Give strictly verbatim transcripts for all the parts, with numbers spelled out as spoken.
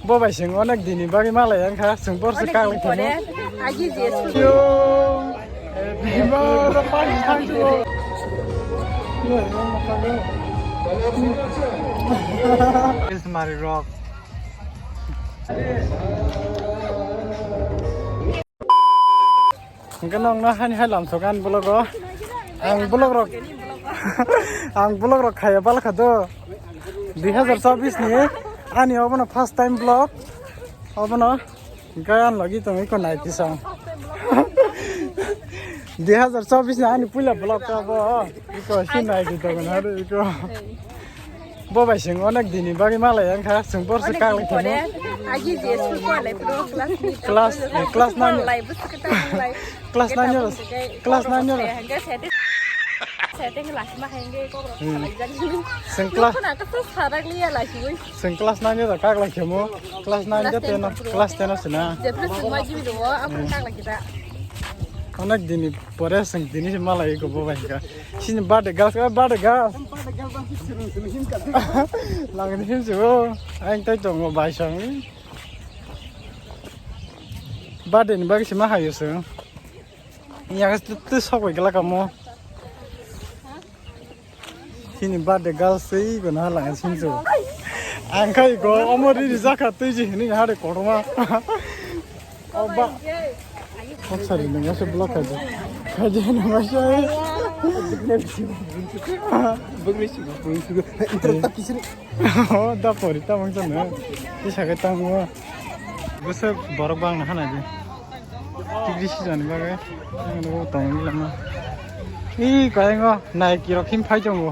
Bo bai chwng onek dini bagwi malai wngkha, chwng borok se kaklai thangwi. Agi je. Yo. Bima da pani thangsu. Is mari rock. Hingke nokno hani hai lamsok ani vlog o. Ang vlog rok, ang vlog rok khaiya balkha do. Dui hazar chobbish ni ani obono first time vlog. Obono hingke ani logi tong iko nai tisong. Dui hazar chobbish ni ani puila vlog ka bo. Iko si nai di tong na iko. Bo bai chwng onek dini bagwi malai wngkha, chwng borok se kaklai thangwi. Agi je school porlai pro class ni. Class, class nine. Porlai bwswk ta porlai. Class nine yo, class nine yo. Hangke setting, setting lasi ma hangke kok rok. Hmm. Salai jani. Chwng class. Nokho na kasa sarak liya lasi wi. Chwng class nine yo kaklai khemo. Class nine yo ten, class ten o sina. Jepre chwng ma jibi do, aphuru kaklai kita. Onek dini pore chwng dini se malai ko bo bai ka. Sini birthday girls, eh, birthday girls. Langni him se bo. Ang tai tongo bai song. Birthday ni bagwi se ma hayo se. Ya tu tu sok bai gala kamo. Sini birthday girls sei go na lang sin se. Ang kai go omo ri ri jaka tui ji hini hare koroma. Oba. Kok sari nang ase block aja. Kaje nang ase. Bugni sigo, bugni sigo. Intro tak kisri. Oh, da pori ta mangsa na. Ti sakai tang mo. Busa borok bang na hana je. Tigri si jani bagai. Ang lo tong ni lama. Ih, kaya ngo naiki rok him phai tongo.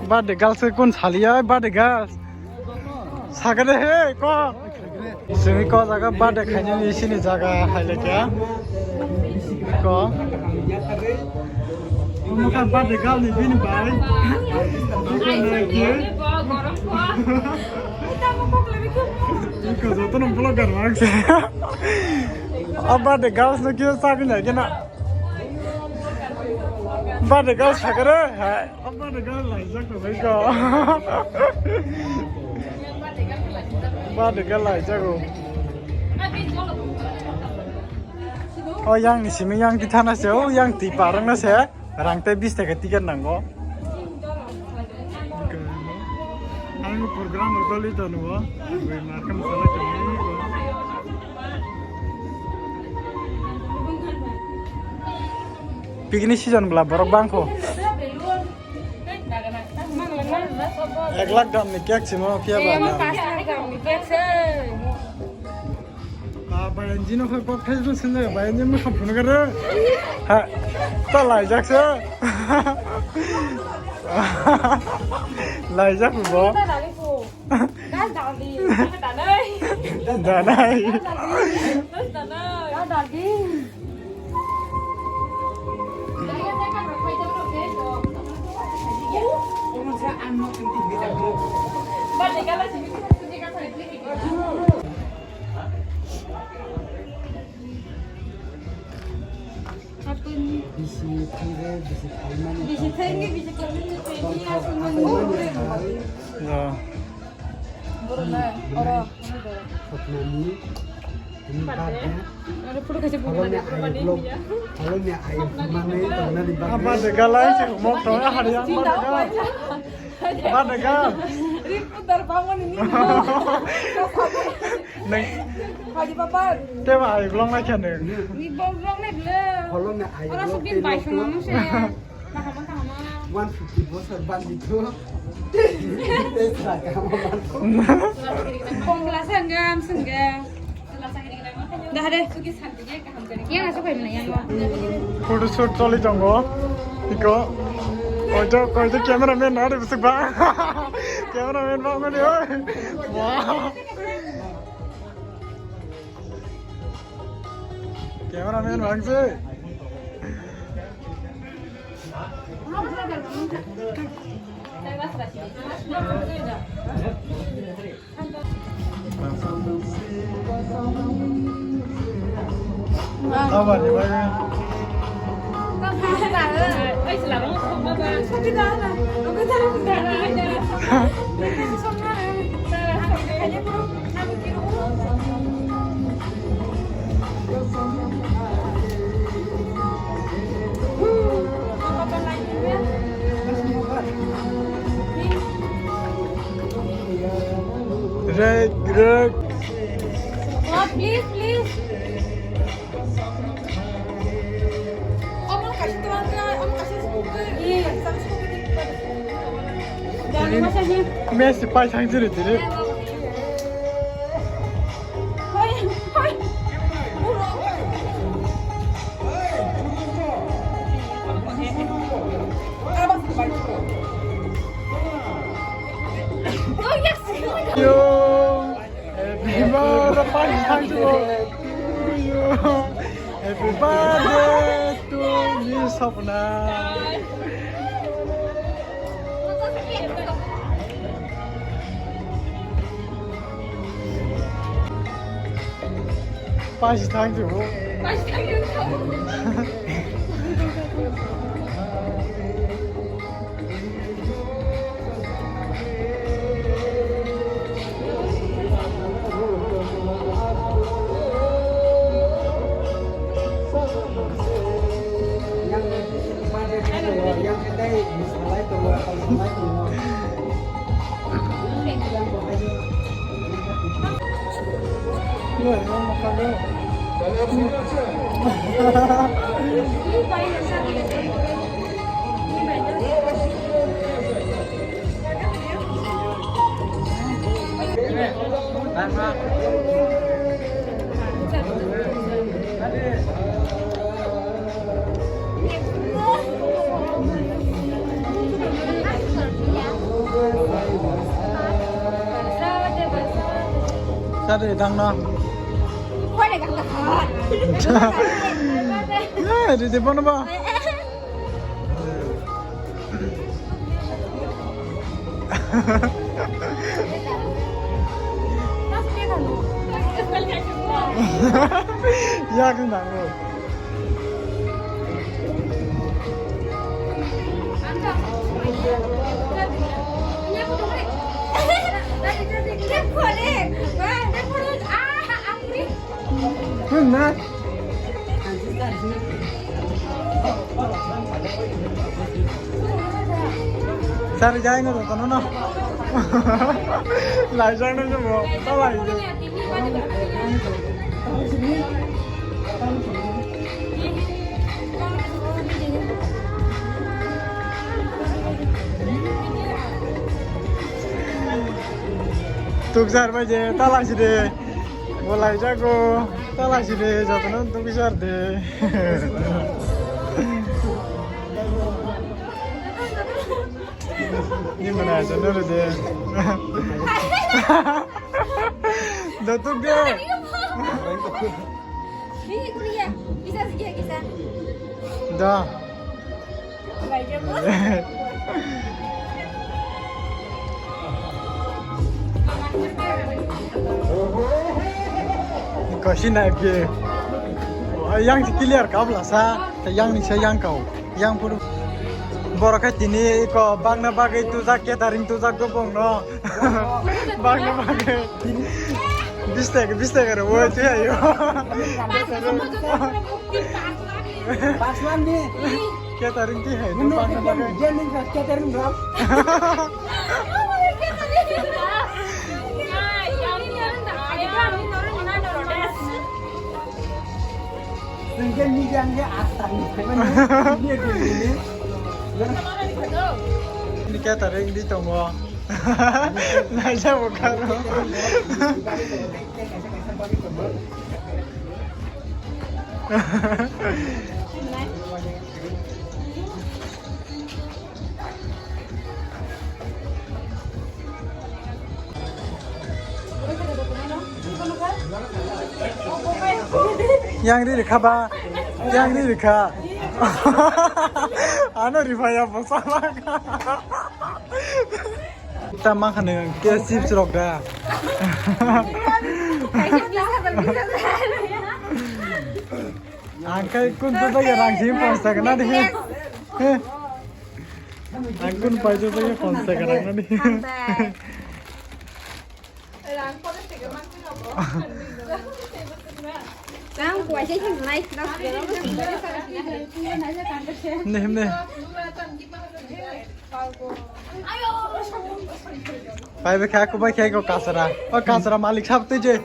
Birthday girl se kun saliya birthday girl. Sagade he ko. Simi ko jaga birthday khainani sini jaga haile kya. Ko. Mukha birthday girl ni bini bai. Bini bai ki. Ko jotono vlogger mang se. Birthday girls no kyo sabi na kena. Birthday girl sakare, hai. Birthday girl laijak to bai ko. Birthday girl laijak o. O yang ni simi yang ti thana se, o yang ti parang na se. Rang tei bis taka ticket nango. Ang program rok doli tono, bai markam salai tono. Picnic season bwla borok bangkho. Ek lakh dam ni cake simo phiya ba. Bayanji no kok thai sung sung bayanji mo kham phunu gare. Ha. Ta laijak se. Laijak bo. Danai. Bisi thangwi, bisi khaimani. Bisi thangwi, bisi khaimani, tongthok aswk mani. Borok na, oro. Soknani, ini birthday. Oro photo kaisa buka. Holoni ayuk lok, holoni ayuk manwi tongnani bagwi. Birthday girl ai se mok tong ahari ang birthday girl. Birthday girl. Ripudar bangmani ni. Neng. Haji papa. Teba ayuk long lai kya neng. Ni bok long ne ble. Holoni ayuk lok. Oro subin bai sung manu se. One fifty bosor bandi tu. Tei saka ma bandi. Kongla sangam sangam. Dah deh. Yang asa kai mana yang. Photo shoot choli tongo. Iko. Koito koito cameraman na de busuk ba. Cameraman ba mani oi. Wah. Cameraman bangse. Abani bagwi. Rek, rek. Oh, please, please. Messi pai thang jiri tiri. Yo. Happy birthday, pai thang jiro. Happy birthday to you, Sapna. Pai thang jiro. Sari dang na. Koi le kang ta. Ya, di depan apa? Yak nango. Hwnna. Sari jai no kono no. Lai jang no mo. Ta lai de. Tukjar bai je ta lai si de. Bo lai jago. Ta lai si de, jotono tungkisar de. Ni mana jono de. Dotuk de. Da. Kosi naiphi. Yang si clear kap lasa, yang ni sa yang kau, yang puru. Borok khe tini iko bangna bagwi tujak, catering tujak do bongno. Bangna bagwi. Bis taka, bis taka ro, oi, twi ayo. Catering ni. Catering twi hai, bangna bagwi. Catering rok. Nang khe media ni khe aswk ni phaimani, media ni. Ni catering di tongo. Naijak bo karo. Yang ri rikha ba, yang ri rikha. Ano rifaya bo sama. Ta ma khane ke chips rok da. Ang kai kun tu da ya rang sim pon sa kana de. Ang kun paisa paisa phone se kana nani. Ang kuaisa thang nai. Ne, ne. Pai be kha, kubai kha ko kasara. O kasara malik sab tei je.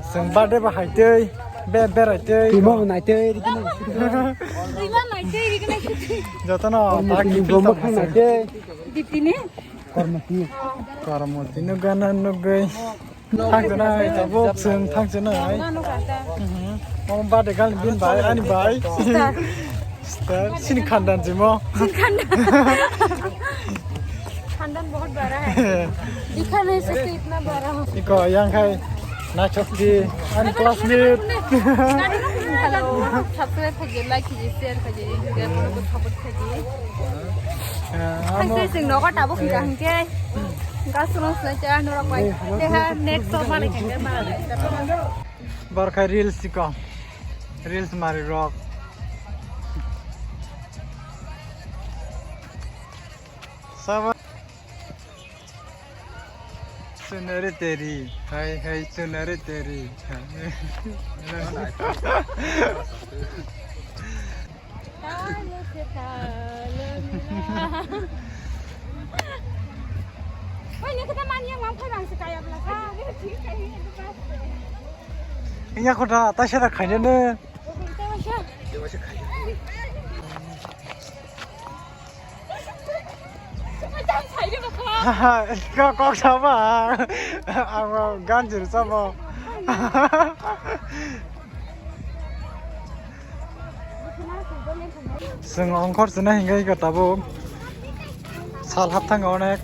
Seng birthday ba hai tei, be berai tei. Timo nai tei, rikini. Timo nai tei, rikini. Jotono tak tini gombo khang nai tei. Diptini. Kormoti. Kormoti no gana no gai. Thangchana hai tabuk chwng thangchana hai. Mano kata. Mhm. Mama birthday kali bin bai ani bai. Sister. Sister sini khandan jimo. Sini khandan. Khandan bahut bada hai. Dikha nahi sakte itna bada ho. Iko yang khai nachok di ani classmate. Hello. Subscribe khaji, like khaji, share khaji. Support khaji. Amo. Hai se sing nogo tabuk hingka hingke. Gas rong sila cha norok bai. Teha next to mani kengke ma. Barkha reels siko. Reels mari rok. Saba. Sunare teri, hai hai sunare teri. Oi, ni kita mani yang mampu bang sekaya belaka. Iya kota, tasya tak kaya ne. Kok kok sama. Ang ganjil sama. Seng ongkhor sina hingga hingga tabuk. Sal hapthang onek.